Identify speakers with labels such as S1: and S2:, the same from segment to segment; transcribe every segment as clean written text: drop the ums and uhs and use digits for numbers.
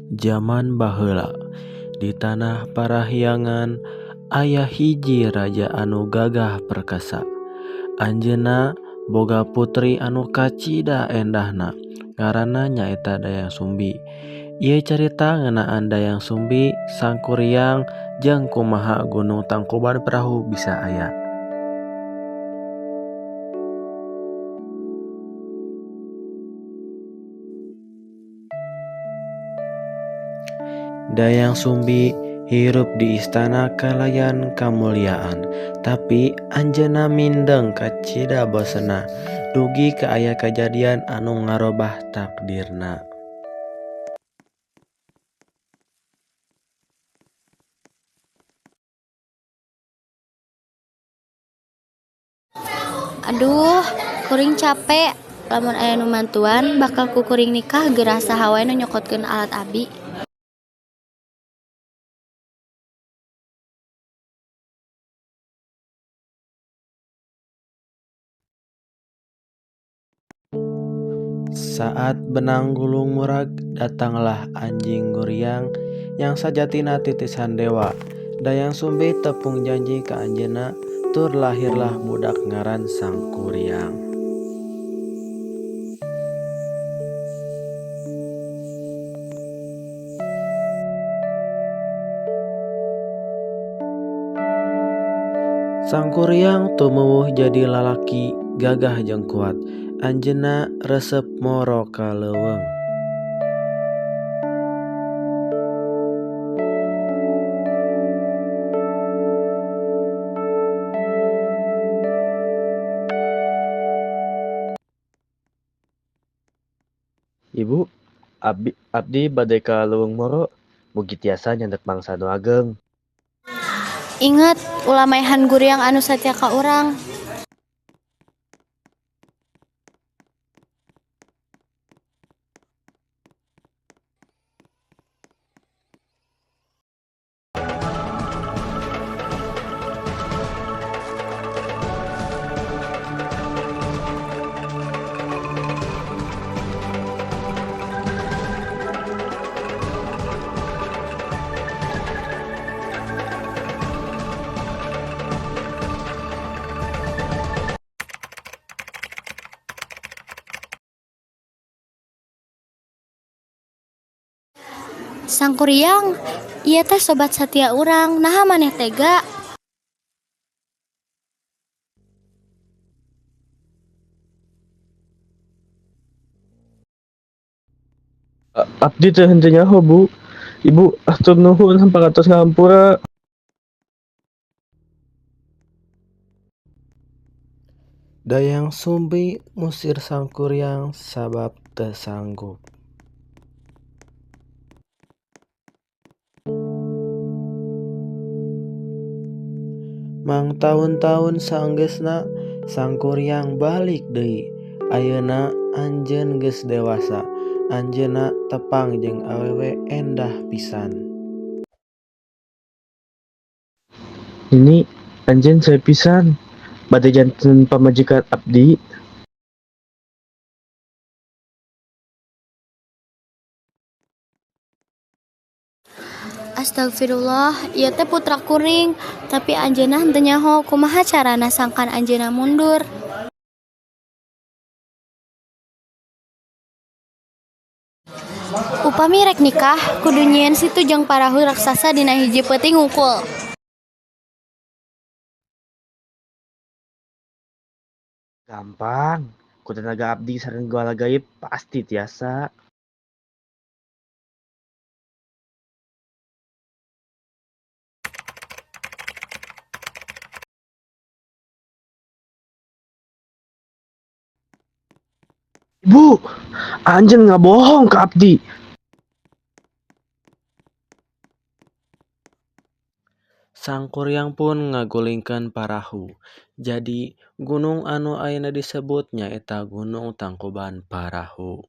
S1: Jaman baheula di tanah Parahyangan aya hiji raja anu gagah perkasa. Anjeunna boga putri anu kacida endahna, ngaranna nyaeta Dayang Sumbi. Ieu carita ngeunaan Dayang Sumbi, Sangkuriang, jeung kumaha Gunung Tangkuban Perahu bisa aya. Dayang Sumbi hirup di istana kalayan kamuliaan, tapi anjeunna mindeng kacida bosenna dugi ka aya kajadian anu ngarobah takdirna.
S2: Aduh, kuring cape. Lamun aya nu mantuan bakal ku kuring nikah geura saha wae nu nyokotkeun alat abi.
S1: Saat benang gulung murag, datanglah anjing Guriang yang sajatina titisan dewa. Dayang Sumbi tepung janji ka anjeunna, tur lahirlah budak ngaran Sangkuriang. Sangkuriang tumuwuh jadi lalaki gagah jeung kuat. Anjeunna resep moro ka leuweung.
S3: Ibu, abdi bade ka leuweung moro, mugi tiasa nyandak mangsa nu ageng.
S2: Inget, ulah maehan Guriang anu satia ka urang. Sangkuriang, ieu teh sobat satia urang, naha maneh tega?
S3: Abdi teh henteu nyaho, Bu. Ibu, hatur nuhun hamparatos ngahampura.
S1: Dayang Sumbi ngusir Sangkuriang sabab teu sanggup. Mangtaun-taun saenggeusna Sangkuriang balik deui. Ayeuna anjeun geus dewasa. Anjeunna tepang jeung awewe endah pisan.
S3: Nini, anjeun sae pisan. Bade janten pamajikan abdi.
S2: Astagfirullah, ieu teh putra kuring, tapi anjeunna henteu nyaho kumaha carana sangkan anjeunna mundur. Upami rek nikah, kudu nyieun situ jeung parahu raksasa dina hiji peuting hungkul.
S3: Gampang, ku tenaga abdi sareng guala gaib pasti tiasa. Ibu, anjeun ngabohong ka abdi.
S1: Sangkuriang pun ngagulingkeun parahu. Jadi gunung anu ayeuna disebut nyaeta Gunung Tangkuban Parahu.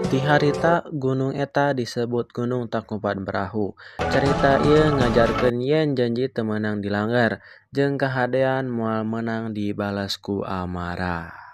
S1: Ti harita gunung eta disebut Gunung Tangkuban Perahu. Carita ieu ngajarkeun yen janji teu meunang dilanggar, jeung kahadean moal meunang dibales ku amarah.